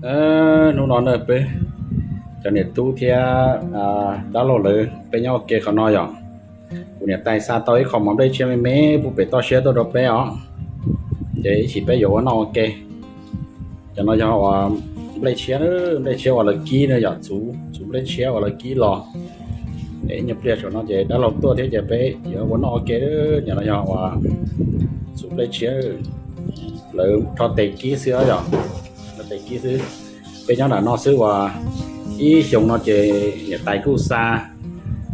Hnub no na peb cov niam tub thiab dab laug lawv peb nyob ua ke qhov no yom. Kuv niam tais xa tau ib qho mov nplej tshiab me me pub pem toj siab tuaj rau peb os, ces ib chim peb yuav ua noj ua ke. Cov no yog uas nplej tshiab, nplej tshiab uas lawv kib na yom, txhuv nplej tshiab uas lawv kib los. Es ib nyuag pliag saum no ces dab laug tuaj thiab ces peb yuav ua noj ua ke. Cov no yog uas txhuv nplej tshiab, lawv rho tes kib xwb yom, rho tes kib xwb. Peb nyob nram no xwb uas ib xyoo no ces niam tais kuj xa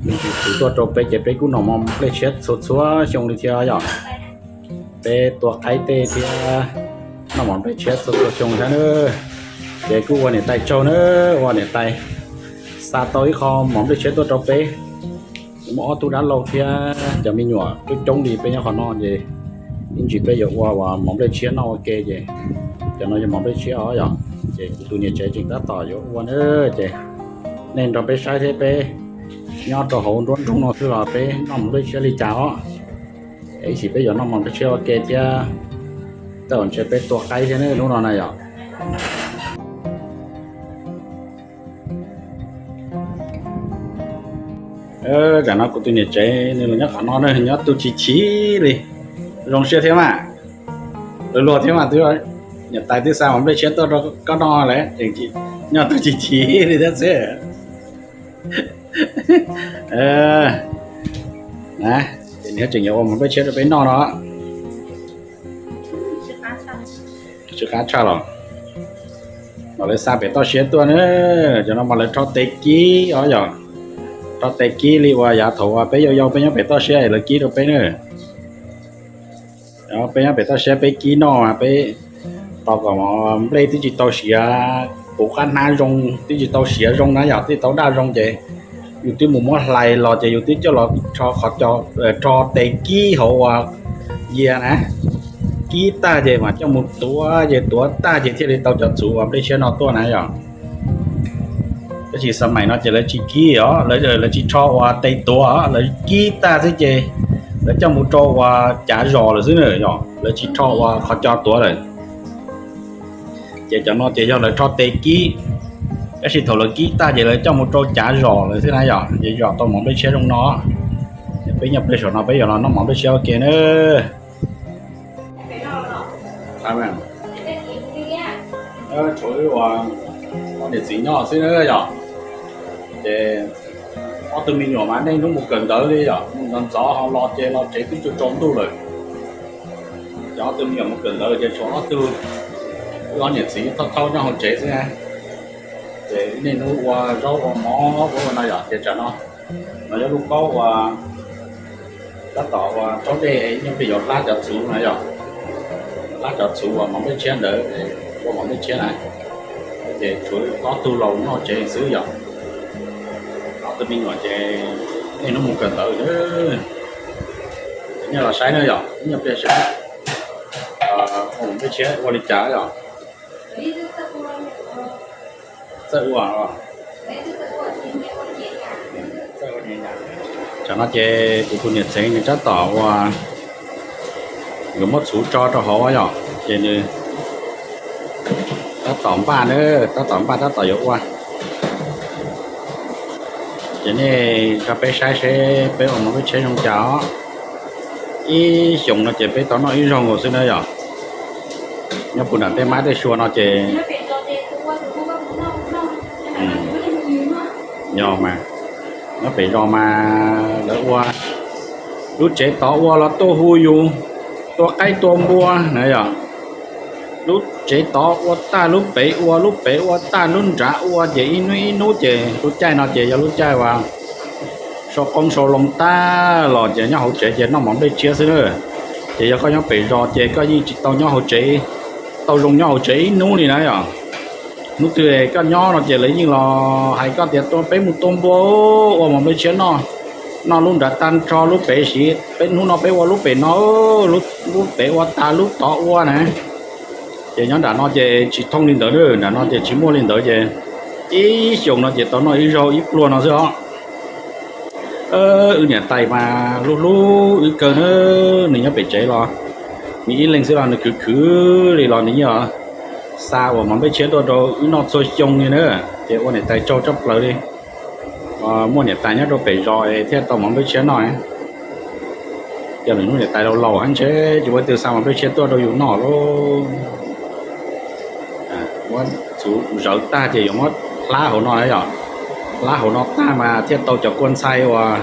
me ntsis txhuv tuaj rau peb ces peb kuj noj mov nplej tshiab txhua txhua xyoo li thiab yom. Peb tua qaib tej thiab noj mov nplej tshiab txhua txhua xyoo thiab na. Ces kuj ua niam tais tsaug na, ua niam tais xa tau ib qho mov nplej tshiab tuaj rau peb. Muaj ob tug dab laug thiab cov me nyuam coob coob li peb nyob qhov no ces ib ntsis peb yuav ua uas mov nplej tshiab noj ua ke ces cov no yog mov nplej tshiab os yom. Ces kuv tus niam tsev tseem tab tom yuav ua na, ces nej nrog peb saib thiab, peb nyob rau hauv nruab nroog no xwb los peb noj mov nplej tshiab li cas os. Ib chim peb yuav noj mov nplej tshiab ua ke thiab. Tej zaum ntshe peb tua qaib thiab ne hnub no na yom. Tam no kuv tus niam tsev nws los nyob qhov no na, nyob tu chim chim li. Zoo siab thiab mas, luag luag thiab mas, twb niam tais twb xa mov nplej tshiab tuaj rau koj noj lawm, nyob tu chim chim li thiab xwb. Ces nws tseem yuav ua mov nplej tshiab rau peb noj no. Tsw qab tshaj los. Mas lawv xa pem toj siab tuaj na, cov no mas lawv rho tes kib os yom. Rho tes kib li uas yav thaum uas peb yau yau peb nyob pem toj siab es lawv kib rau peb na. Peb nyob pem toj siab peb kib noj mas peb tos kom nplej twb tsis tau siav, puv qab hnab zoo, twb tsis tau siav zoo na yom, twb tau daj zoo ces yus twb mus muab hlais los ces yus twb coj los rho qhov co, rho tes kib hauv uas yias na, kib tag ces mas coj mus tuav, ces tuav tag ces thiaj li tau cov txhuv uas nplej tshiab no tuaj na yom. Tab sis xab maim no ces lawv tsis kib os, lawv tsis rho uas tes tuav, lawv kib tag xwb ces lawv coj mus rau uas cav zos lawm xwb na yom, lawv tsis rho uas qhov co tuav lawm. Ces cov no ces yog lawv rho tes kib, tab sis thaum lawv kib tag ces lawv coj mus rau cav zos lawm xwb na yom, ces zom tau mov nplej tshiab zoo no. Peb nyob pem saum no peb yuav los noj mov nplej tshiab ua ke na. Tshuav wb ua ob niam txiv nyob xwb na yom. Ces ob tug me nyuam mas niaj hnub mus kawm ntawv li yom, mus ntxov ntxov ho los ces los tsev twb tsaus ntuj lawm. Ces ob tug me nyuam mus kawm ntawv ces tshuav ob tug, wb ob niam txiv thauj thauj nyob hauv tsev xwb na. Ces niaj hnub ua zaub ua mov ua no yom, ces tsam no, no yog lub kaub uas tab tom ua raub dej, ib nyuag pliag yuav hlab cov txhuv no yom, hlab cov txhuv uas mov nplej tshiab ntawd, ua mov nplej tshiab na. Ces tshuav ob tug laus nyob hauv tsev xwb yom. Ob tug me nyuam ces niaj hnub mus kawm ntawv. Ces nej los saib na yom, ib nyuag pliag saib ua mov nplej tshiab ua li cas yom. Txawj ua. Tam no ces kuv tus niam tsev nws tab tom ua, yuav muab txhuv tso rau hauv yom, ces nws tab tom npaj na, tab tom npaj tab tom yuav ua. Ces nej nrog peb saib seb peb ua mov nplej tshiab zoo cas os. Ib xyoos no ces peb tau noj ib zaug nkaus xwb na yom. Nyob puag nram tej mab tej sua no ces yog mas, nyob pem zos mas lawv ua, lub tsev tod ua los tuaj hu yus, tua qaib tua npua na yom. Lub tsev tod ua tag lub pem ua, lub pem ua tag lub nrad ua, ces ib hnub ib hnub ces lub caij no ces yog lub caij uas sau qoob sau loo tag los ces nyob hauv tsev ces noj mov nplej tshiab xwb na. Ces yog koj nyob pem zos ces koj yeej tsis tau nyob hauv tsev, tau zoo nyob hauv tsev ib hnub li na yom. Hnub twg koj nyob no ces lawv yeej los hais koj tias tua, peb mus tua npua, ua mov nplej tshiab noj, noj lub nrad tag nrho lub pem siv, peb hnub no peb ua lub pem no, lub pem ua tag lub tod ua na. Ces nyob nram no ces tsis thooj li ntawd na, nram no ces tsis muaj li ntawd ces ib xyoos no ces tau noj ib zaug ib pluag no xwb os. Wb niam tais mas hlub hlub wb kawg na, nws nyob pem tsev los nws ib leeg xwb los nws khwv khwv li los nws yeej xa uas mov nplej tshiab tuaj rau wb noj txhua xyoo li na, ces ua niam tais tsaug tshaj plaws li. Muaj niam tais nyob rau pem zos thiaj tau mov nplej tshiab noj. Yog lwm hnub niam tais laus laus hab ntshe tsis muaj leej twg xa mov nplej tshiab tuaj rau yus noj lauj. Muab txhuv zawv tag ces yuav muab hlab hauv no yom, hlab hauv no tag mas thiaj tau cov kua ntxhai uas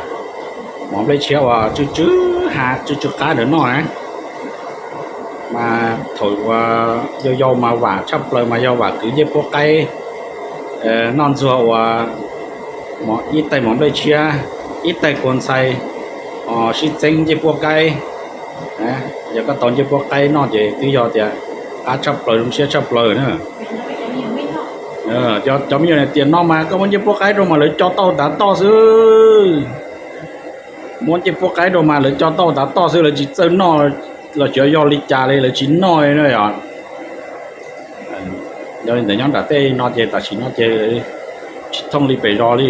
mov nplej tshiab uas tsw tsw ha tsw tsw qab ntawd noj na. Mas thaum uas yau yau mas vam tshaj plaws mas yog vam kwv ncej puab qaib, noj ntxuag uas ib tais mov nplej tshiab, ib tais kua ntxhai, sib txeeb ncej puab qaib. Yog koj tau ncej puab qaib noj ces twb yog tias qab tshaj plaws zoo siab tshaj plaws na. Cov me nyuam tias no mas koj muab ncej puab qaib rau mas lawv co tau tav toj xwb. Muab ncej puab qaib rau mas lawv co tau tav toj xwb, lawv tsis txawj noj los tsis yog li cas li, lawv tsis noj na yom. Yog li ntawd nyob nram tej no ces tam sim no ces tsis thooj li pem zos li.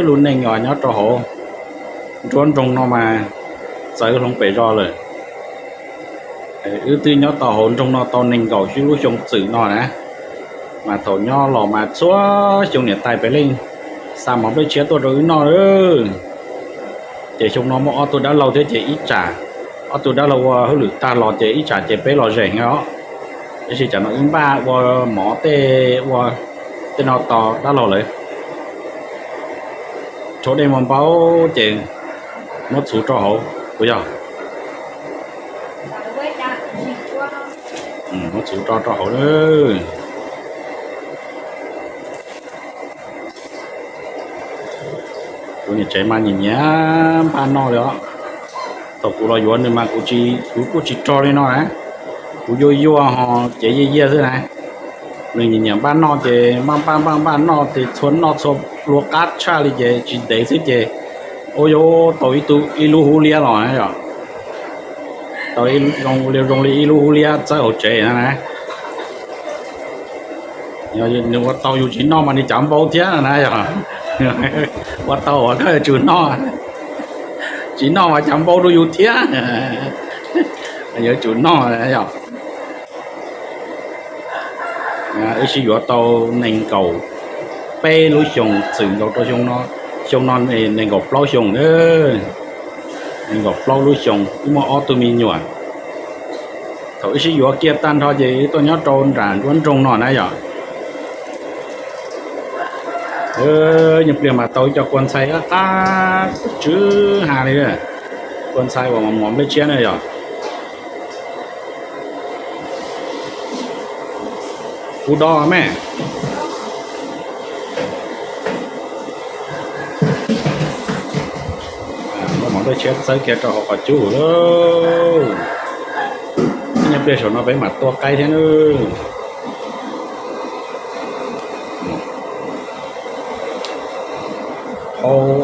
Lub neej os nyob rau hauv nruab nroog no mas txawv hloov pem zos lawm. Wb twb nyob tau hauv nroog no tau nees nkaum lub xyoo txwm no na, mas thaum nyob los mas txhua xyoo niam tais peb leej xa mov nplej tshiab tuaj rau wb noj. Ces xyoo no muaj ob tug dab laug thiab ces ib tsam, ob tug dab laug ua hauj lwm tag los ces ib tsam ces peb los zem os. Tab sis tsam no wb npaj ua mov tej ua tej no tos dab laug lawv. Rhaub dej muaj npaum ces muab txhuv rau hauv puas yog? Muab txhuv rau rau hauv. Kuv niam tsev mas nyiam nyiam npaj noj li os. Thaum kuv los yuav nws mas kuv kuj tsis rog li no na, kuv yuag yuag ho cev yiaj yiaj xwb na. Nws nyiam nyiam npaj noj ces npaj npaj npaj npaj noj ces txhua noj txhua plua qab tshaj li ces tsis ntev xwb ces ua yuav tau ib tug ib lub hub liab los na yom. Tau zoo li ib lub hub liab txawb hauv tsev na. Nws ua tau yus tsis noj mas nws cav npau thiab na yom. Ua tau uas koj yuav tsum noj, tsis noj mas cav npau rau yus thiab. Yuav tsum noj yom. Wb sib yuav tau nees nkaum peb lub xyoos txwm nkaus rau xyoo no, nees nkaum plaub xyoos, nees nkaum plaub lub xyoos wb muaj ob tug me nyuam. Thaum wb sib yuav kiag tag nrho ces wb tuaj nyob rau nram nruab nroog no na yom. Nyuag pliag mas tau ib co kua ntxhai qab tsw ha li, kua ntxhai uas mos nplej tshiab na yom. Kuv do me, muab mov nplej tshiab txawb kiag rau hauv qhov cub lawm. Nyuag pliag saum no peb mam tua qaib thiab nawb.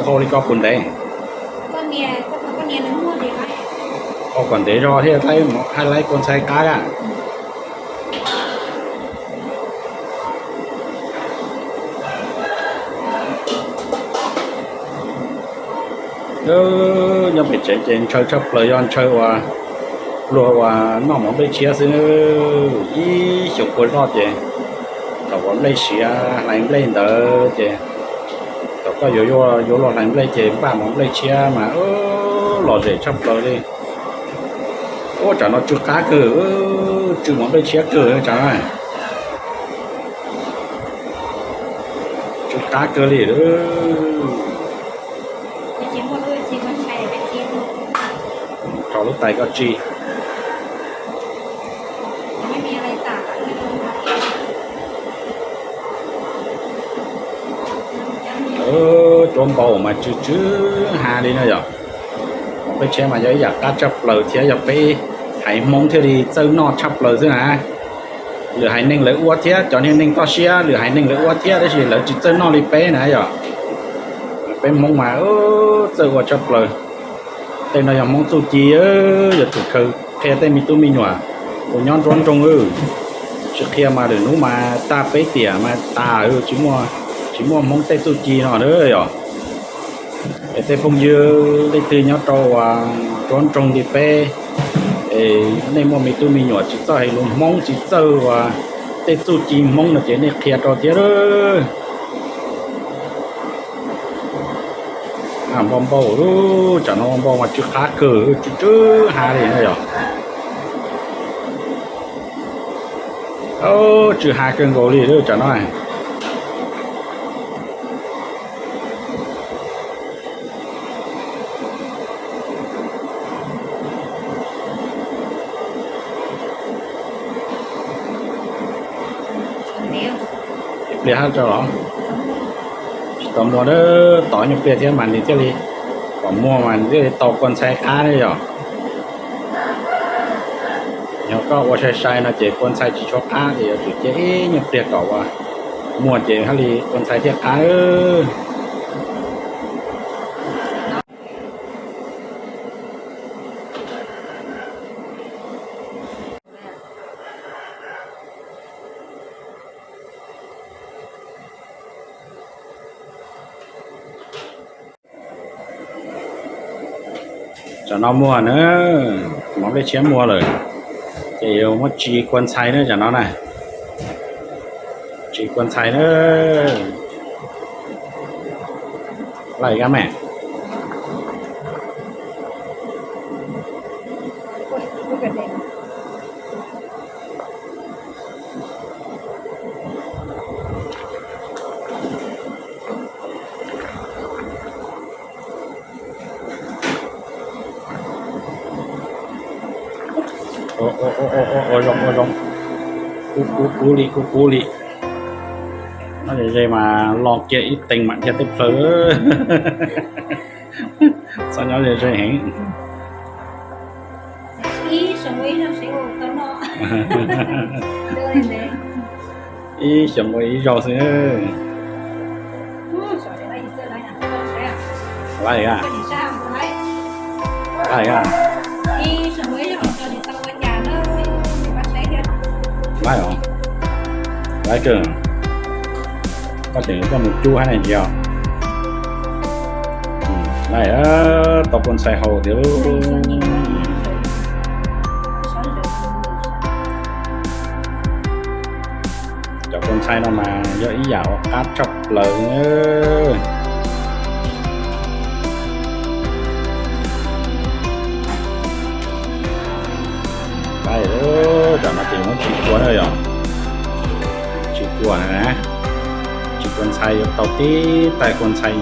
Hau li koj puas ntev? Hau kom ntev zog thiaj hais laib kua ntxhai qab a. Nyob pem tsev ces ntshaw tshaj plaws yog ntshaw uas luag uas noj mov nplej tshiab xwb. Ib xyoos kua zoj ces thaum uas nplej siav hlais nplej ntawd ces thaum koj yuav luag hlais nplej ces npaj mov nplej tshiab mas lom zem tshaj plaws li. Ua tsam no tsw qab kawg, tsw mov nplej tshiab kawg tsam no. Tsw qab kawg li. Rau lub tais koj tsi. Cuab npau mas tsw tsw ha li no yom. Mov nplej tshiab mas yog ib yam qab tshaj plaws thiab yog peb haiv Hmoob thiaj li txawj noj tshaj plaws xwb na. Lwm haiv neeg lawv ua thiab, cov niag neeg toj siab lwm haiv neeg lawv ua thiab tab sis lawv tsis txawj noj li peb na yom. Peb Hmoob mas txawj ua tshaj plaws. Tej no yog Hmoob txuj ci, yuav tsum khaws qhia tej me tub me nyuam uas nyob nruab nroog, tsis qhia mas lwm hnub mas tag peb tiam mas tas, tsis muaj Hmoob tej txuj ci no na yom. Es tej phooj ywg leej twg nyob rau uas nruab nroog li peb, es nej muaj me tub me nyuam tsis txawj hais lus Hmoob, tsis txawj uas Tej txuj ci Hmoob no ces nej qhia rau thiab. Npau npau, tsam no npau mas tsw qab kawg, tsw tsw ha li na yog. Tsw ha kawg nkaus li tsam no. Ib pliag hab tso los? Tsis tau muag, tos ib nyuag pliag thiab mas nws thiaj li, kom muag mas nws thiaj li tau kua ntxhai qab ne yog. Yog koj ua sai sai no ces kua ntxhai tsis tshua qab ces yuav tsum cia ib nyuag pliag kom ua muag ces hab li kua ntxhai thiaj qab. Tsam no muag na, mov nplej tshiab muag lawm, ces yuav muab tsis kua ntxhai na tsam no na. Tsis kua ntxhai na. Laj kab me. Ua zoo, ua zoo. Kub kub li, kub kub li. Nyob ze ze mas lo kiag ib teev mam dhia tej plhaw. Txhob nyob ze ze heev. Ib xyoos ua ib zaug xwb. Laj a, laj a. Laj os, laj kawg. Koj tseem coj mus cub hab ne tiag. Laj, tau kua ntxhai hau tiag. Cov kua ntxhai no mas yog ib yam uas qab tshaj plaws. Tam no ces muab tsis kua na yog, tsis kua na, tsis kua ntxhai yuav tau tib tais kua ntxhai.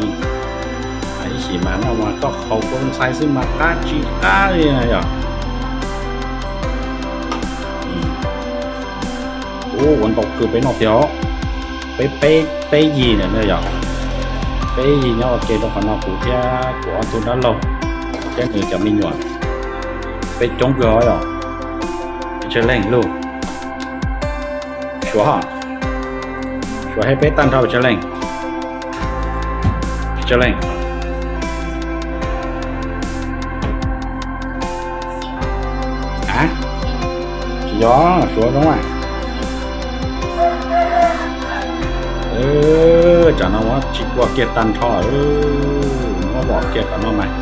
Ib sim mas no mas koj haus kua ntxhai xwb mas qab tsis qab li yog. Ua ntau kawg peb noj tiag os. Peb, peb yig na yog, peb yig nyob ua ke rau qhov no, kuv thiab kuv ob tug dab laug thiab nws cov me nyuam, peb coob kawg os yog. Pes tsawg leej lauj? Suav, Suav hais peb tag nrho pes tsawg leej? Pes tsawg leej? A, tsis yog Suav zoo a. Tsam no muab tsis kua kiag tag nrho, muab los kiag qhov no mas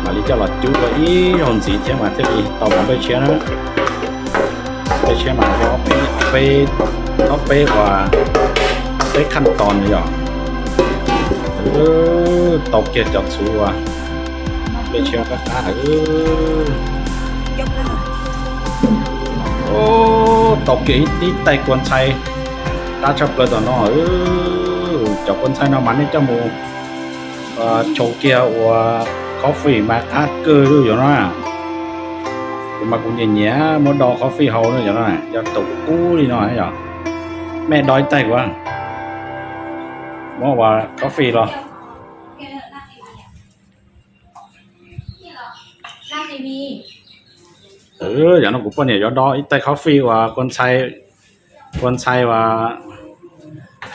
mam li coj los cub ua ib zaug ntxiv thiab mas thiaj li tau mov nplej tshiab na. Nplej tshiab mas ob peb, ob peb uas peb khaj tos na yog. Tau kiag cov txhuv uas nplej tshiab qab qab. Tau kiag ib tais kua ntxhai qab tshaj plaws tom no. Cov kua ntxhai no mas nej coj mus chau kiag ua coffee mas qab kawg li yog no. Kuv mas kuv nyiam nyiam muab do coffee haus no yog no, yog tus kub li no yog. Mej do ib tais kuv muab ua coffee los. Yog no kuv poj niam yuav do ib tais coffee uas kua ntxhai, kua ntxhai uas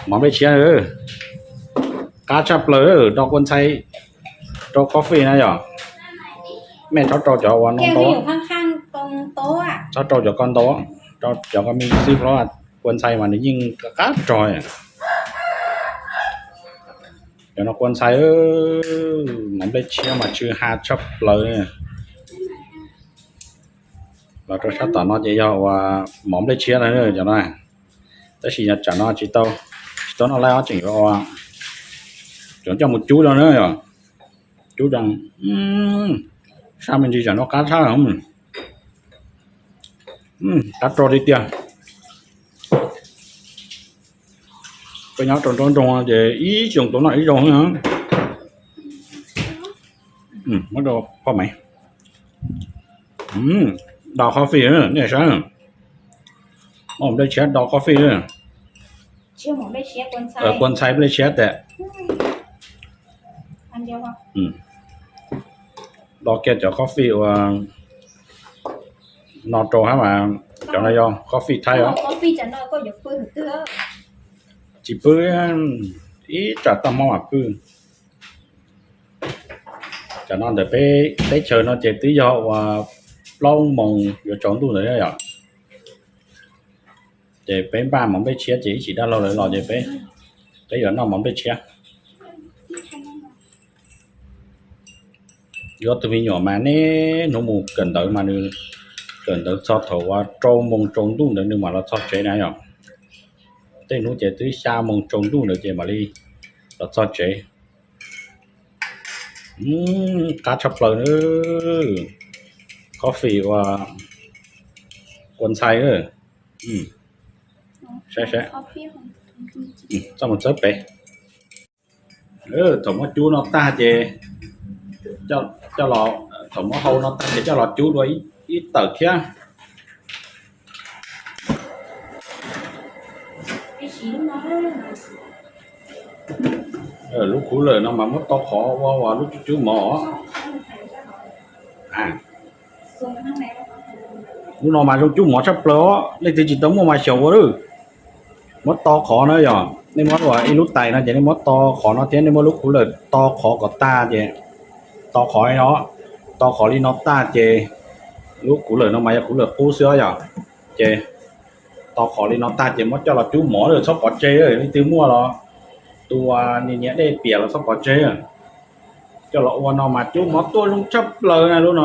mov nplej tshiab. Qab tshaj plaws, do kua ntxhai rau coffee na yog. Mej txhob rau cov uas no ntau, txhob rau cov ko ntau, rau cov ko me xwb, kua ntxhai mas nws yeej qab rog. Cov no kua ntxhai, mov nplej tshiab mas tsw ha tshaj plaws. Los rau sab tom no ces yog uas mov nplej tshiab na cov no. Tab sis tsam no tsis tau, tsis tau noj laib os, tseem yuav, tseem coj mus cub no na yom. Cub, sab me ntsis tsam no qab tshaj, qab rog tiag tiag. Koj nyob rau nruab nroog ces ib xyoo tau noj ib zaug. Muab rau poj Maiv. Do coffee, nej saib, muab nplej tshiab do coffee. Kua ntxhai nplej tshiab tas. Do kiag cov coffee uas no rau hab mas, cov no yog coffee Thaib os. Tsis pw, ib tsam tag hmo mam pw. Tsam no ntawm peb teb chaws no ces twb yog uas plaub moos yuav tsaus ntuj ntawd yom. Ces peb npaj mov nplej tshiab ces ib chim dab laug lawv los ces peb, peb yuav noj mov nplej tshiab. Yuav tus me nyuam mas niaj hnub mus kawm ntawv mas nws kawm ntawv txog thaum uas rau moos tsaus ntuj ntawd nws mam los txog tsev na yom. Tej hnub ces twb xya moos tsaus ntuj ntawd ces mam li los txog tsev. Qab tshaj plaws na. Coffee uas kua ntxhai. Saib, txoj mus txawb pem. Thaum muab cub no tag ces, thaum muab hau no tag ces coj los cub dua ib tawm thiab. Lub khuv lawm no mas muab tau qhov ua lub cub mov. Lub no mas zoo cub mov tshaj plaws os, leej twg tsis tau muaj mas xyaum ua lawm. Muab to qhov na yom, nej muab ua ib lub tais no ces nej muab to qhov no thiab nej muab lub khuv lawm to qhov kom tag ces, to qhov no, to qhov li no tag ces lub khuv lawm no mas yog khuv lawm qub xwb yom. Ces to qhov li no tag ces muab coj los cub mov lawm txhob pov tseg, leej twg muaj los tus niag niam dej piam los txhob pov tseg. Coj los ua no mas cub mov tuaj zoo tshaj plaws na lub no,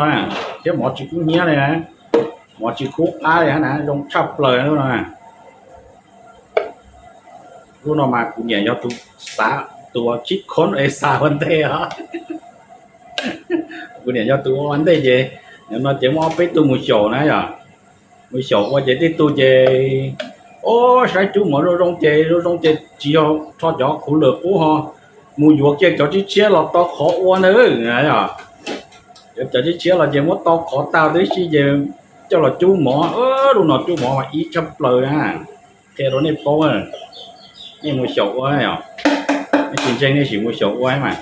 thiab mov tsis kub hnyiab li na, mov tsis kub qab li na, zoo tshaj plaws lub no. Lub no mas kuv niam yog tus xav, tus ua khib khob es xav ua ntej os. Kuv niam yog tus ua ua ntej ces, no ces muaj ob peb tug mus xyaum na yom. Mus xyaum ua ces tej tug ces, o, saib cub mov zoo zoo ces, zoo zoo ces tsis yog rho cov khuv lawm qub ho mus yuav kiag cov tshiab tshiab los to qhov ua ntag. Yuav cov tshiab tshiab los ces muab to qhov tag tib si ces coj los cub mov. Lub no cub mov mas ib tshaj plaws na. Qhia rau nej paub, nej mus xyaum ua, nej tsis ntseeg nej sim mus xyaum ua mas.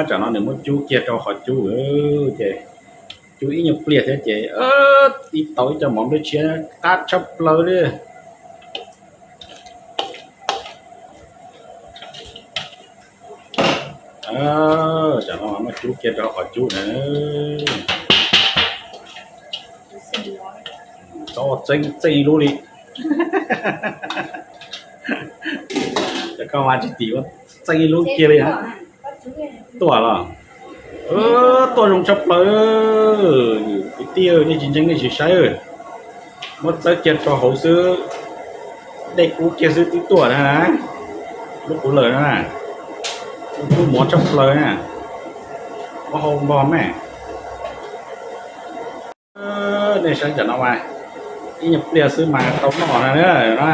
Tsam no nws muab cub kiag rau qhov cub, ces cub ib nyuag pliag thiab ces tib tau ib co mov nplej tshiab qab tshaj plaws li. Tsam no muab cub kiag rau qhov cub na. Txhob ua txeeb txeeb ib lub li. Cov koj mas tsis tim ua txeeb ib lub kiag li. Tuaj los, tuaj zoo tshaj plaws. Kwv tij, nej tsis ntseeg nej sim saib. Muab txawb kiag rau hauv xwb, dej kub kiag xwb twb tuaj na. Lub khuv lawm na, lub kub mov tshaj plaws na. Muab hau npog me. Nej saib tsam no mas ib nyuag pliag xwb mas tau noj na.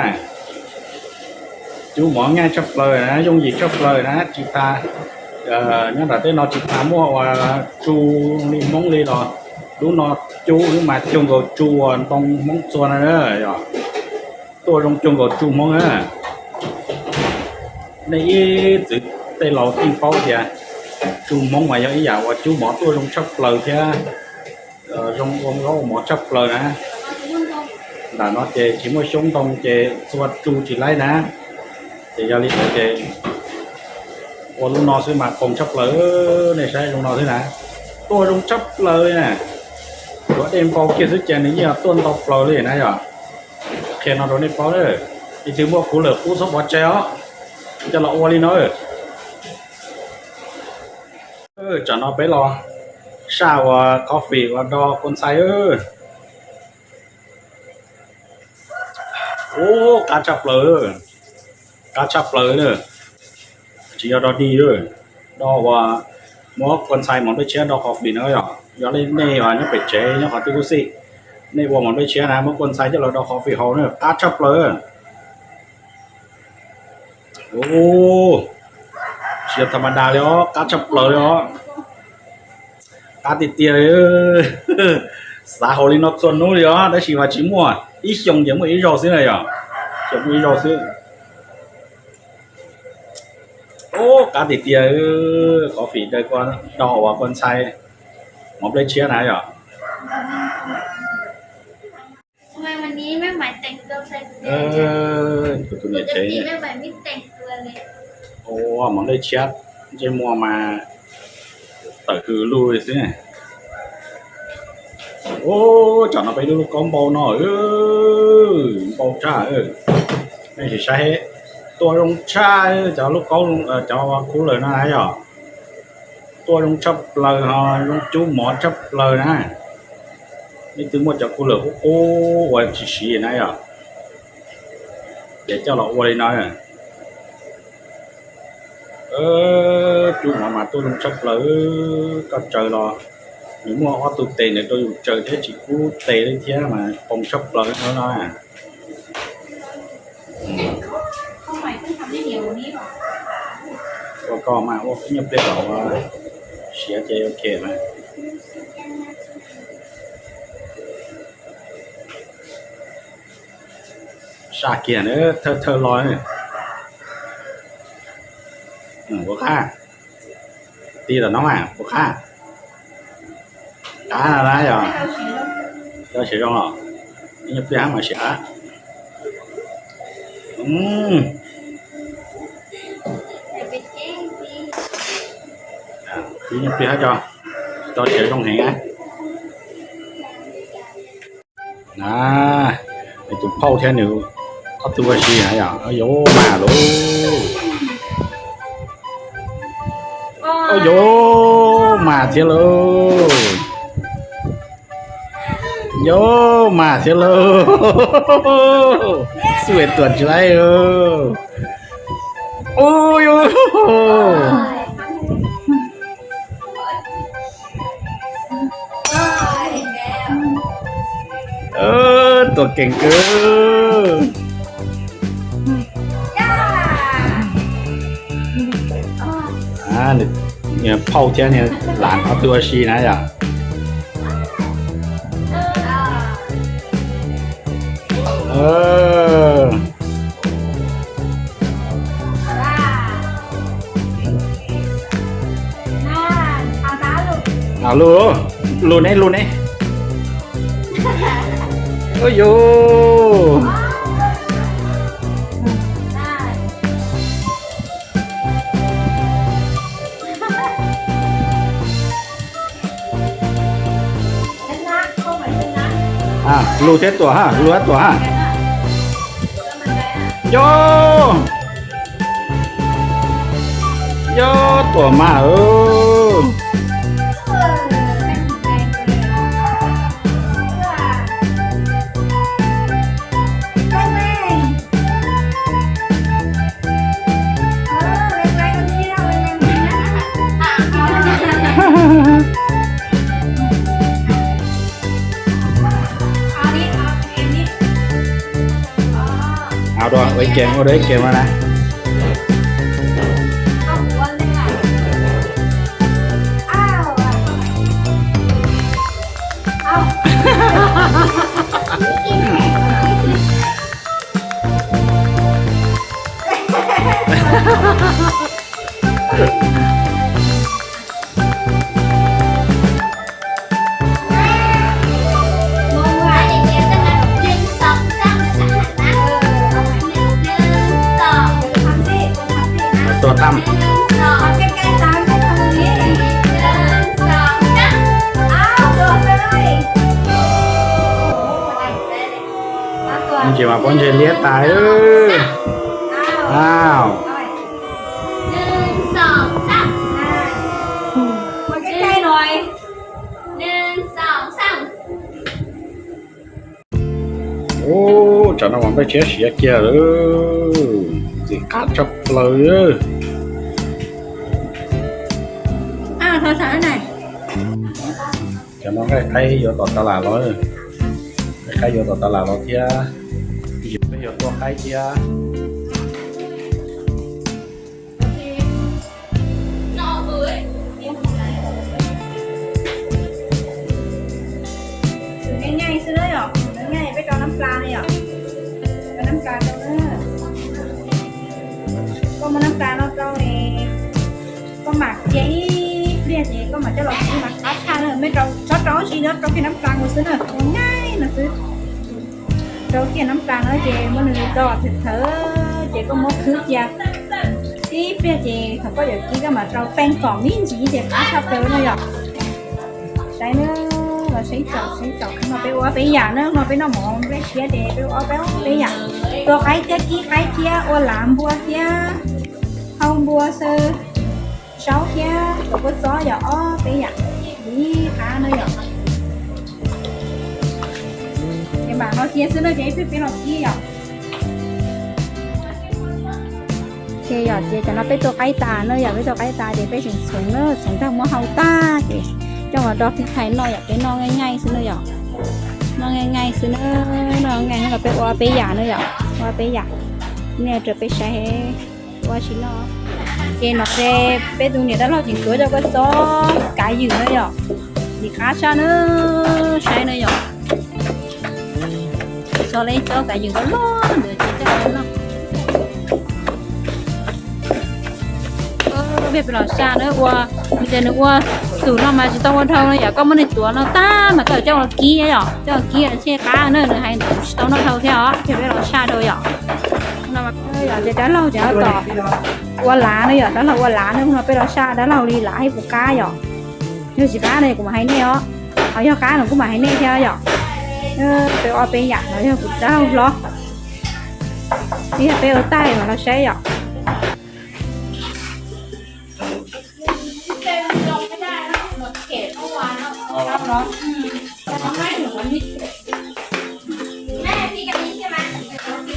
Cub mov nyaj tshaj plaws na, yooj yim tshaj plaws na, tsis tas nyob nram tej no tsis tas muaj ua tsu li Hmoob li los, lub no cub xwb mas cuag nkaus tsu ntoo Hmoob txua na. Tuaj zoo cuag nkaus tsu Hmoob na. Nej ib txwv tej laus yeej paub tias tsu Hmoob mas yog ib yam uas cub mov tuaj zoo tshaj plaws thiab zoo ua zaub ua mov tshaj plaws na. Nram no ces tsis muaj xyoob ntoo ces txua tsu tsis laib na. Ces yog li ntawd ces ua lub no xwb mas qoos tshaj plaws, nej saib zoo no xwb na. Tuaj zoo tshaj plaws na. Yuav dej npau kiag xwb ces nws yeej tuaj ntau plaws li na yom. Qhia no rau nej paub, leej twg muaj khuv lawm qub txhob pov tseg os, coj los ua li no. Tsam no peb los saj ua coffee ua do kua ntxhais. Ub, qab tshaj plaws, qab tshaj plaws na. Tsis yog dog dig, dog uas muab kua ntxhais mov nplej tshiab do qhov fim no yom. Yog li nej nyob pem tsev nyob qhov twg kuj xij, nej ua mov nplej tshiab na muab kua ntxhais coj los do qhov fim haus na, qab tshaj plaws. Ub, tsis yog tham ma das li os, qab tshaj plaws li os. Qab tiag tiag. Xav haus li no txhua hnub li os, tab sis mas tsis muaj, ib xyoo ces muaj ib zaug xwb na yom, xyoo muaj ib zaug xwb. Ub, qab tiag tiag, qhov fim daws kua, do uas kua ntxhais mov nplej tshiab na yom. Kuv tus niam tsev, ua mov nplej tshiab, ntsej muag mas tawm hws lug li xwb. Ub, tsam no peb lub lauj kaub npau no, npau tshaj. Nej sim saib, tua zoo tshaj, cov lauj kaub, cov cooler no na yom. Tua zoo tshaj plaws ho zoo cub mov tshaj plaws na. Leej twg muaj cov cooler qub qub ua tsis siv na yom, ces coj los ua li no. Cub mov mas tuaj zoo tshaj plaws, koj tsaws los nws muaj ob tug tes nws rau yus tsaws thiab tsis kub tes li thiab mas poob tshaj plaws no. Ua koj mas ua ib nyuag pliag kom siav ces ok na. Saj kiag na, thawj thawj lo. Puas qab? Ti tom no mas puas qab? Qab na yog, cov siav zoo los, ib nyuag pliag mas siav. Ib nyuag pliag tso, cov siav zoo heev. Nws tus phauj thiab nws ob tug ua si na yom, yuav mas lauj. Yuav mas thiab lauj. Yuav mas thiab lauj. Xub es tuam tsis laib. Ub, tuam keem kawg. Phauj thiab niag lam ob tug ua si na yom. Lug, lug ne, lug ne. Ub yuv. Lug thiab tuam ha, lug thiab tuam ha. Yuav, yuav tuam mas. Au dua, ua ib ke, ua dua ib ke mas na. Tuam tham. Ntsis mas pob ntseg liab tas. Au. Ub, Tam no mas npej tshiab siav kiag lawm, ntxim qab tshaj plaws. Cov no nqaij qaib yuav tom tas lam los, nqaij qaib yuav tom tas lam los thiab, peb yuav tua qaib thiab. Xwm nyaij nyaij xwb na yom, nyaij nyaij peb rau nab plas na yom, rau nab plas rau na. Koj muab nab plas no rau es koj mam cia ib pliag ces koj mam coj los kib mas qab tshaj na. Mej rau tsob rau tsis nyob rau kiag nab plas nkaus xwb na, ua nyaij no xwb. Rau kiag nab plas no ces muab nws do thawm thawm ces koj muab khwb cia ib pliag ces thaum koj yuav kib koj mam rau peeb kom me ntsis ces qab tshaj plaws no yom. Saib na, los saib tsom saib tsom, no peb ua peb yam na, no peb noj mov npej siab ces peb ua ob peb peb yam. Tua qaib thiab kib qaib thiab ua lav npua thiab hau npua xwb, saub thiab tus kua txob yog ob peb yam li qab na yom. Ces mam no cia xwb na ces ib pliag peb los kib yom. Ces yom ces cov no peb tua qaib tas na yom, peb tua qaib tas ces peb tseem txhoov na, txhoov tag muab hau tag ces coj los do phij thais noj yom, peb noj nyaij nyaij xwb na yom. Noj nyaij nyaij xwb na, noj nyaij nyaij no peb ua peb yam na yom, ua peb yam. Nej rau peb saib ua tsis noj. Ces no ces peb tus niam dab laug tseem tuav cov kua txob kav ywm na yom, ntxim qab tshaj na, saib na yom. Txo le txob kav ywm loj loj ntawd ces coj los noj. Peb peb los saj na ua, ces nws ua xum no mas tsis tau ua dhau no yom, koj muab nws tuav no tag mas koj coj los kib yom, coj los kib tseg qab na, nws hais ntawd tsis tau noj dhau thiab os, ces peb los saj dhau yom. Ces dab laug ces tom ua lav na yom, dab laug ua lav na, no peb los saj dab laug li lav hais puas qab yom. Yog tsis qab no kuv mam hais nej os, ho yog qab no kuv mam hais nej thiab yom. Peb ua peb yam no yog kuv dab laug hlob, ib yog peb ua taig mas los saib yom.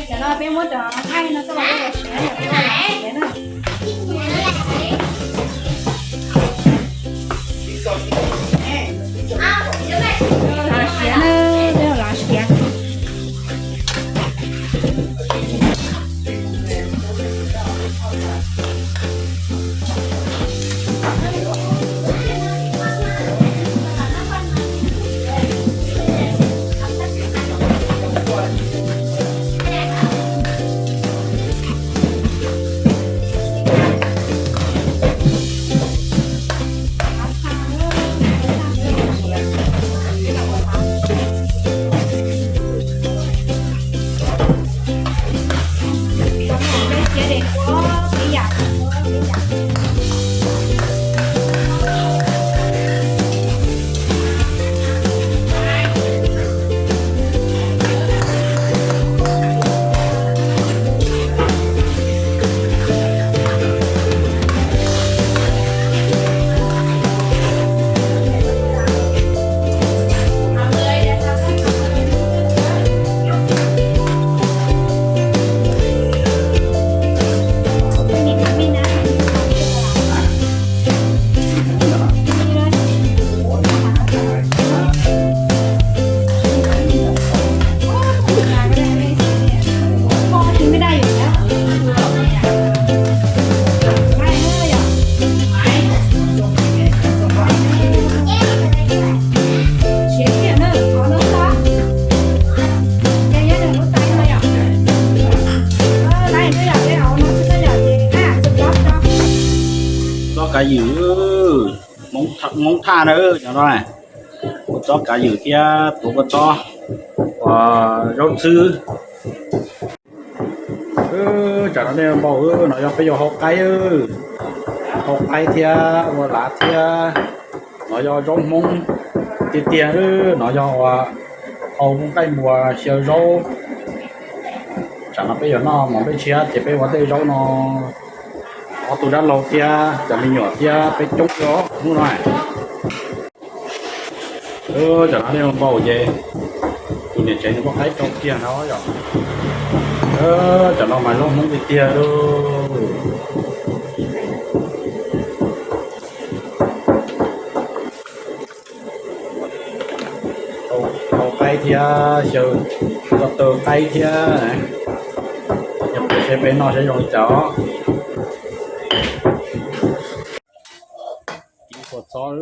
Cov no peb muab cov nqaij no coj los ua siav, ua siav na. Siav na, peb ua siav. Txob kav ywm, Hmoob Thaj na, cov no, kua txob kav ywm thiab tuav kua txob, ua zaub txhwb. Tsam no nej npau, no yog peb yuav hau qaib, hau qaib thiab ua lav thiab. No yog zaub Hmoob tiag tiag, no yog ua hau nqaij npua xyaw zaub. Tsam no peb yuav noj mov npej tshiab ces peb ua tej zaub no, ob tug dab laug thiab cov me nyuam thiab peb coob li hnub no. Tsam no nej npau ces Tus niam tsev nws muab qaib rau kiag no yom. Cov no mas loj Hmoob tiag tiag lauj. Tau qaib thiab xyaw, tau taw qaib thiab. Yog peb seb peb noj saib zoo li cas os. Kib kua txob.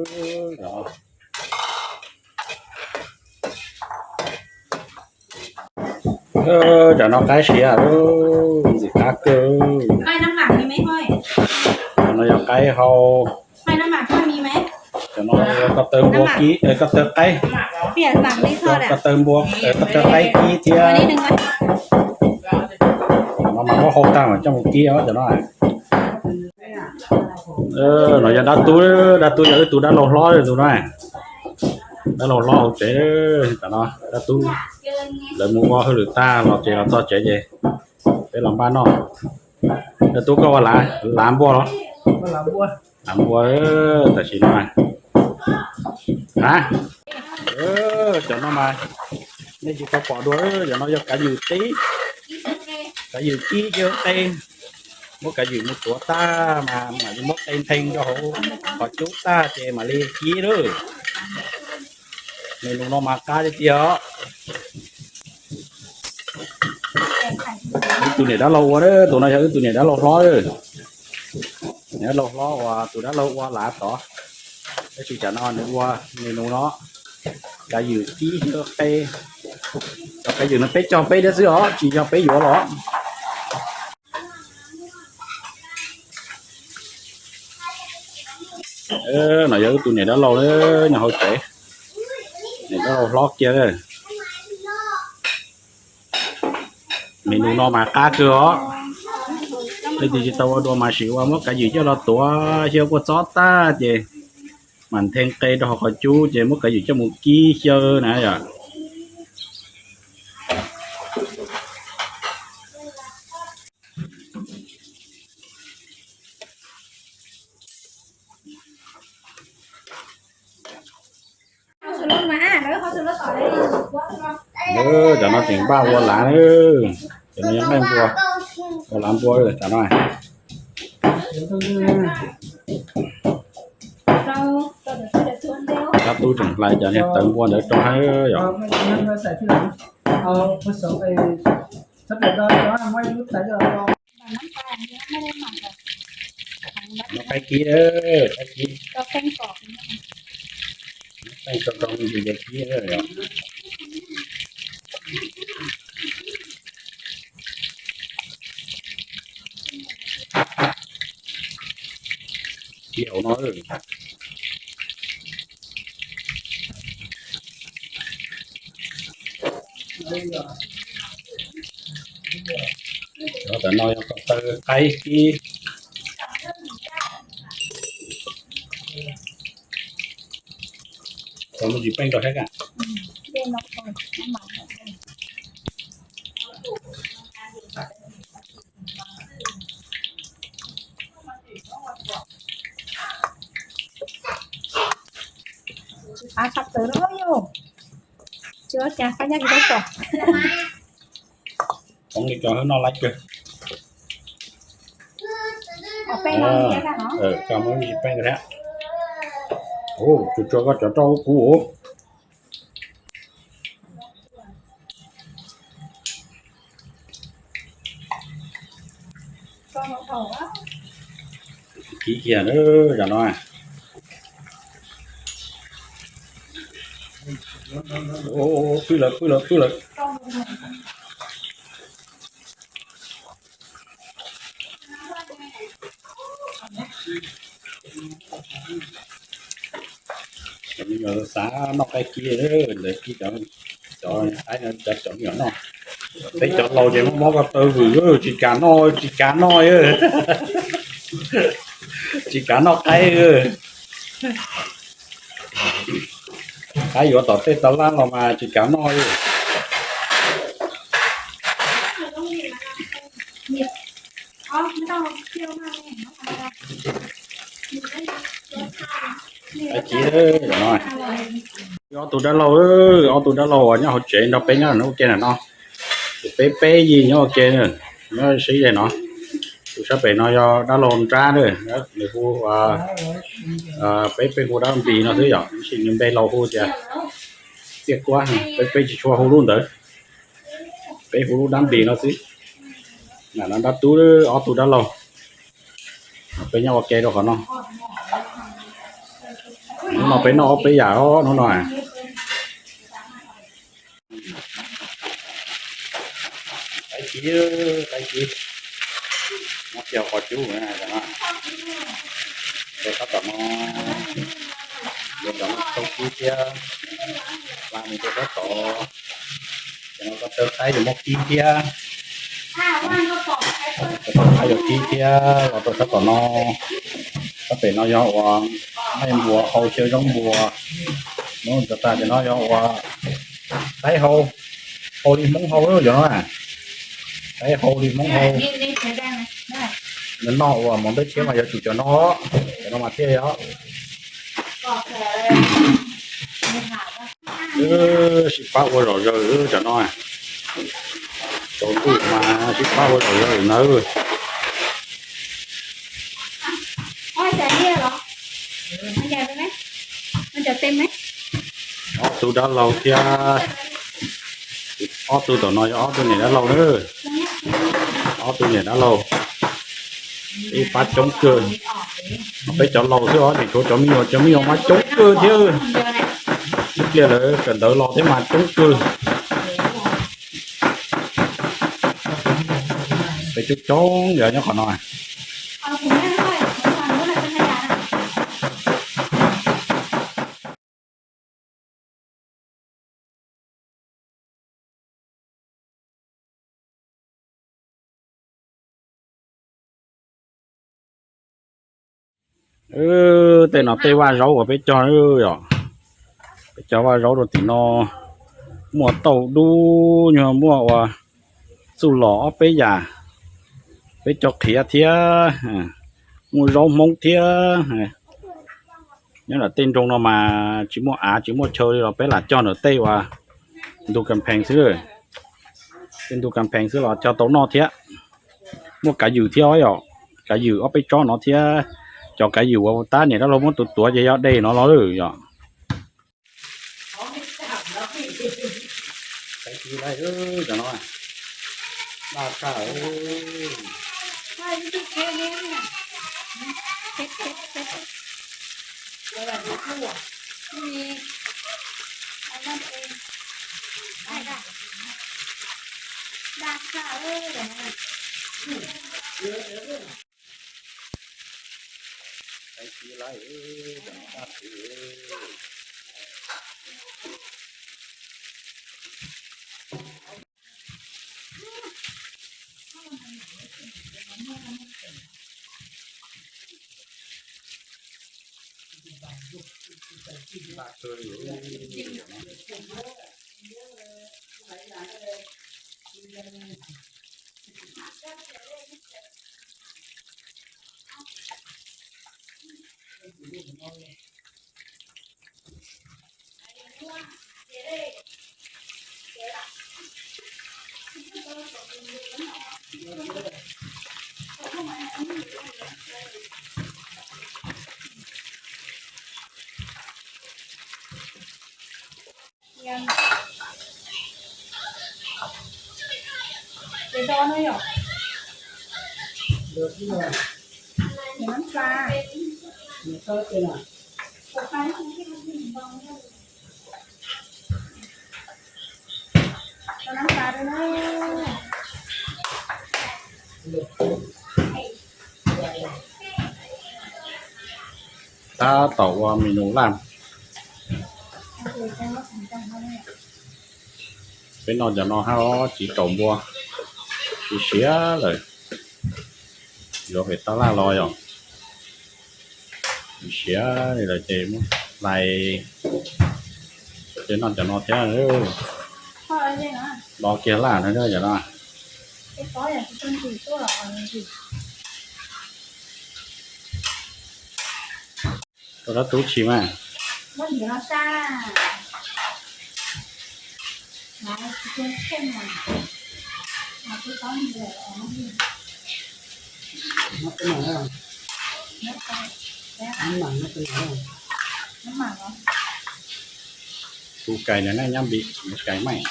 Cov no qaib siav, ntxim qab kawg. Cov no yog qaib hau. Cov no yog ko taw npua kib, ko taw qaib. Ko taw npua, ko taw qaib kib thiab. Cov no mas muab hau tag mas coj mus kib os cov no. No yog dab tub, dab tub yog wb tus dab laug hlob tus no. Dab laug hlob hauv tsev, tam no dab tub lawv mus ua hauj lwm tag los ces los txog tsev ces peb los npaj noj. Dab tub koj ua lav npua los? Lav npua tam sim no. Ha, cov no mas nej tsis tau pom dua, cov no yog kav ywm qib, kav ywm kib thiab qe. Muab kav ywm mus tuav tag mas mam li muab qe nthee rau hauv qhov cub tag ces mam li kib lawm. Nws nus no mas qab tiag tiag os. Wb tus niam dab laug ua, tus no yog wb tus niam dab laug hlob. Niam dab laug hlob uas tus dab laug ua lav tod, tab sis tam no nws ua nws nus no, kav ywm kib thiab qe. Cov kav ywm no peb cog peb thiab xwb os, tsis yog peb yuav los. No yog wb tus niam dab laug nyob hauv tsev, niam dab laug hlob kiag. Menu no mas qab kawg os. Leej twg tsis tau ua dua mas sim ua, muab kav ywm coj los tuav xyaw kua txob tag ces mam nthee qe rau hauv qhov cub ces muab kav ywm coj mus kib xyaw na yom. Cov no tseem npaj ua lav na, cov no yog npaj npua, ua lav npua cov no. Dab tub tseem hlais cov niag tawv npua ntawd rau hab yom. Qaib kib, qaib kib. Qaib kib, kib hauv no. Tam no yog ko taw qaib kib. Tau me ntsis peej rau thiab. Tsis ua cas, koj nyob tsis tau kom. Hmoob li ko noj laib kawg. Tso muab ib peej thiab. Tsuag tsuag koj cov roj ub kub. Kib kiag cov no. Pwb lawm, pwb lawm, pwb lawm. Cov me nyuam xav noj qaib kib, ntawd kib cov, cov qaib no cov, cov me nyuam noj. Peb cov laus ces muaj mob ko taw vwm, tsis kam noj, tsis kam noj, tsis kam noj qaib. Qaib yuav tom tej tas laj los mas tsis kam noj li. Qaib kib no. Ob tug dab laug, ob tug dab laug uas nyob hauv tsev nrog peb nyob ua ke na no. Peb peb yig nyob ua ke, nyob sib ze no. Tus sab pem no yog dab laug nrab na, nws hu, peb peb hu dab npis no xwb yom, tab sis nws npe laus hu tias Txiaj Kuab, peb peb tsis tshua hu lub ntawd. Peb hu lub dab npis no xwb. Lam no dab tub, ob tug dab laug, peb nyob ua ke rau qhov no. Hnub no peb noj ob peb yam os hnub no. Qaib kib, qaib kib, nyob kiag qhov cub, rau sab tom no, rau tom no tau kib thiab, hla mus rau sab tod, cov no ko taw qaib yuav muab kib thiab, ko taw qaib yuav kib thiab los rau sab tom no. Sab pem no yog ua maij npua hau xyaw zaub npua, hnub ntawd tag cov no yog ua qaib hau, hau li Hmoob hau yog no, qaib hau li Hmoob hau. Nws noj ua mov ntaub tshiab mas yuav tsum cov no, cov no mas thiaj yog. Sib pab ua zom zaws cov no, tsaus ntuj mas sib pab ua zom zaws nawb. Ob tug dab laug thiab, ob tug tom no yog ob tug niam dab laug na, ob tug niam dab laug, ib pab coob kawg. Peb cov laus xwb os, tseem tshuav cov me nyuam, cov me nyuam mas coob kawg thiab. Ib pliag lawv kawm ntawv los thiab mas coob kawg. Peb coob coob yog nyob qhov no. Tej no tej vaj zaub uas peb cog, yog peb cog vaj zaub rau tim no, muaj tauj dub, nyuag muaj ua txuj lom ob peb yam, peb cog qhiav thiab, muaj zaub Hmoob thiab. Nyob ntawm tej nroog no mas tsis muaj av tsis muaj chaw li los peb lam cog ntawm tej uas ntug kas phees xwb, tej ntug kas phees xwb los cog tau noj thiab. Muaj kav ywm thiab os, yog kav ywm ob peb tsob no thiab. Cov kav ywm uas tab niam dab laug muab tuav tuav ces yog de no los yog. Tab tom ua menu laj. Peb noj cov no hab tsis tsaus npua, tsis siav lawm. Yuav pem tab laj los yog tsis siav li lawm ces muab hlais, ces noj cov no thiab. Los kiag laj no cov no. Rau dab tub tshis mas. Tus kais no na nyob npim, tus kais meej.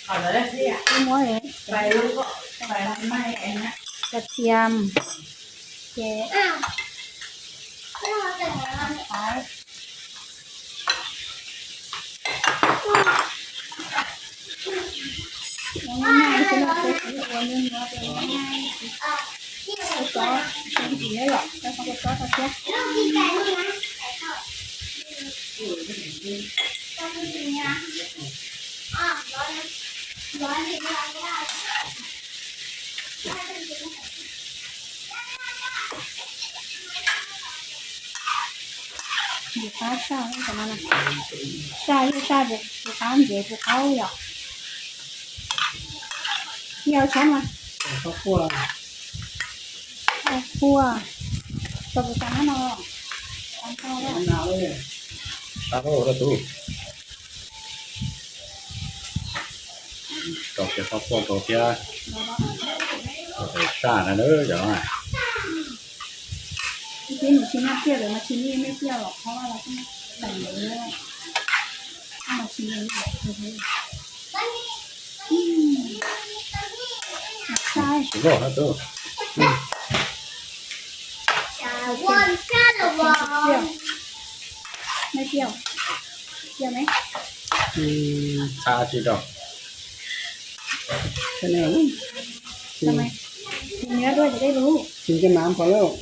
Muab cà phê, ces ua nyuaj nyuaj xwb na, peb kuv ua nyuaj nyuaj, ua nyuaj nyuaj, ua tsob tsis yog, coj tsob rau thiab. Nws qab saj, saj yog saj, tus qab ntsev tus qaub yom. Yog sab mas. Qhuav, qhuav, tau tus qab no. Qab no, qab no. Rau kiag txhob quaj rau thiab, rau saj na cov no. Ib tib nws tsis noj tiaj lawm mas tsis noj, nej tiaj los qhov los tsis noj, mas tsis noj. Tsis loj na tus. Nej tiaj, tiaj ne. Txhab tsis rau. Tsis nyob dua ces dej lug. Tsis nco nam pom lauj.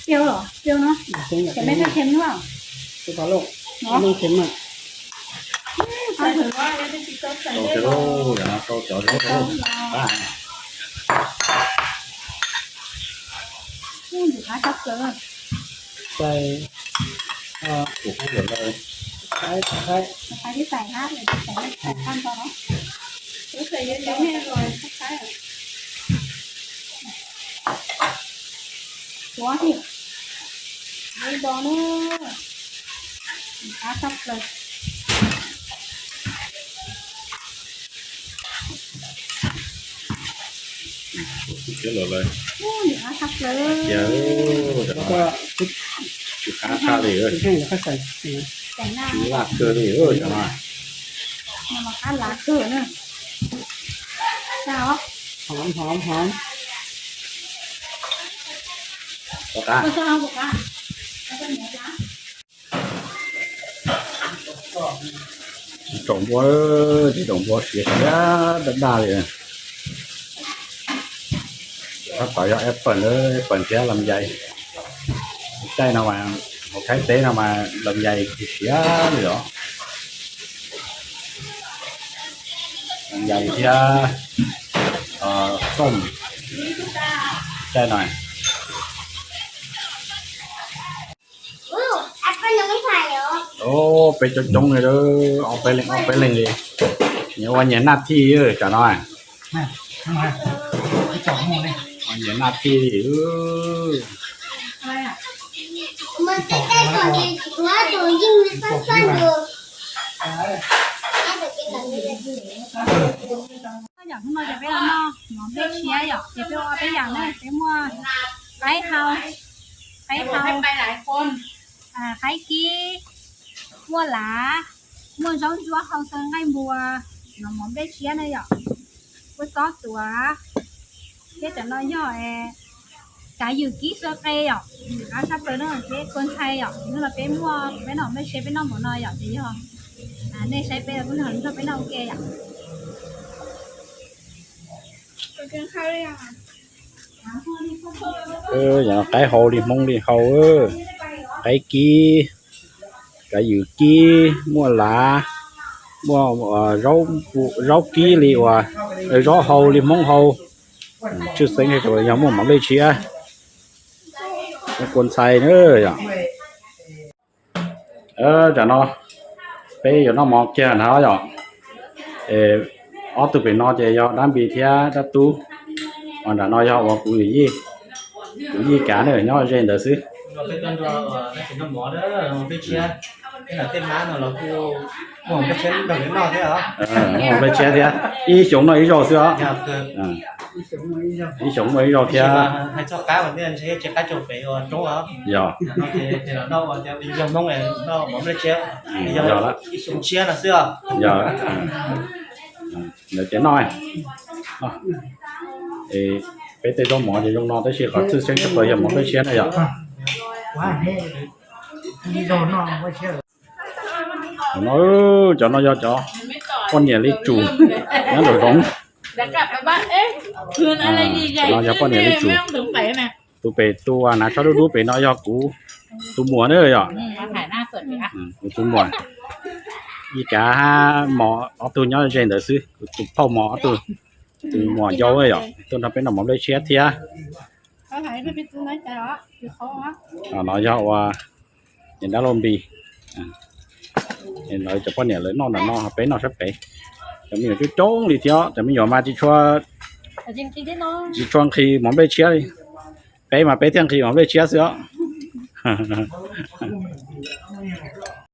Pia los pia no. Ces mej thaj them no. Tus pom lauj, no them na. Rau cov zaub, rau cov zaub. Nws qab sab plaws. Xais, tus qab lawm lauj. Xais, xais, xais, xais tag nrho no. Tuav thiab. Ua do na. Qab sab plaws. Ua qab sab plaws. Ua qab sab li, tsis laj kawg li cov no. Qab lav kawg na. Hov, hov, hov. Tsis tsaus npua, tsis tsaus npua, siav siav daj daj li. Tab tom yog eb pawg, eb pawg thiab lam yais. Caij no mas, hauv Thaib teb no mas lam yais tsis siav li os. Lam yais thiab xoom caij no. Peb coob coob li, ob peb leeg, ob peb leeg li. Nyias ua nyias naj thij cov no. Ua nyias naj thij li. Yog hnub no ces peb los noj mov nplej tshiab yom, ces peb ua peb yam na, peb muaj qaib hau, qaib hau, qaib kib, muaj lav, muaj zaub ntsuab hau xaw nqaij npua, no mov nplej tshiab na yom, muaj tsob tuav, thiab cov no yog kav ywm kib xaw qe yom, qab sab plaws no thiab kua ntxhais yom, hnub no peb muaj peb noj nplej tshiab peb noj npaum no yom, ces yog nej saib peb los kuj nrog peb noj ua ke yom. Yog qaib hau li Hmoob li hau, qaib kib, kav ywm kib, muaj lav, muaj zaub kib li uas zaub hau li Hmoob hau, tshwj xeeb yog muaj mov nplej tshiab, kua ntxhais na yom. Tam no peb yuav noj mov kiag na yom. Ob tug pem no ces yog dab Npis thiab dab Tub. Nram no yog uas kuv yij, kuv yij kav na, nyob ze ntawd xwb. Nplej tshiab thiab, ib xyoo noj ib zaug xwb os. Ib xyoo muaj ib zaug thiab. Yog, yog, lawv tias noj, peb tej zaub mov ces zoo no tab sis qhov txhij xeeb tshaj plaws yog mov nplej tshiab na yom. No, cov no yog cov poj niam li tsum nyob nraum zoov. Cov no yog poj niam li tsum. Tus pem, tus uas hnav tsho dub dub pem no yog kuv tus muam na yom. Kuv tus muam, yij kav hab mos ob tug nyob ze ntawd xwb. Kuv tus phauj mos ob tug, tus muam yau yom, tuaj nrog peb noj mov nplej tshiab thiab. No yog ua niam dab laug Npis, lawv cov poj niam lawv noj ntawm no, peb noj sab pem. Cov me nyuam coob coob li thiab, cov me nyuam mas tsis tshua, tsis tshua nqhis mov nplej tshiab li. Peb mas peb thiaj nqhis mov nplej tshiab xwb os.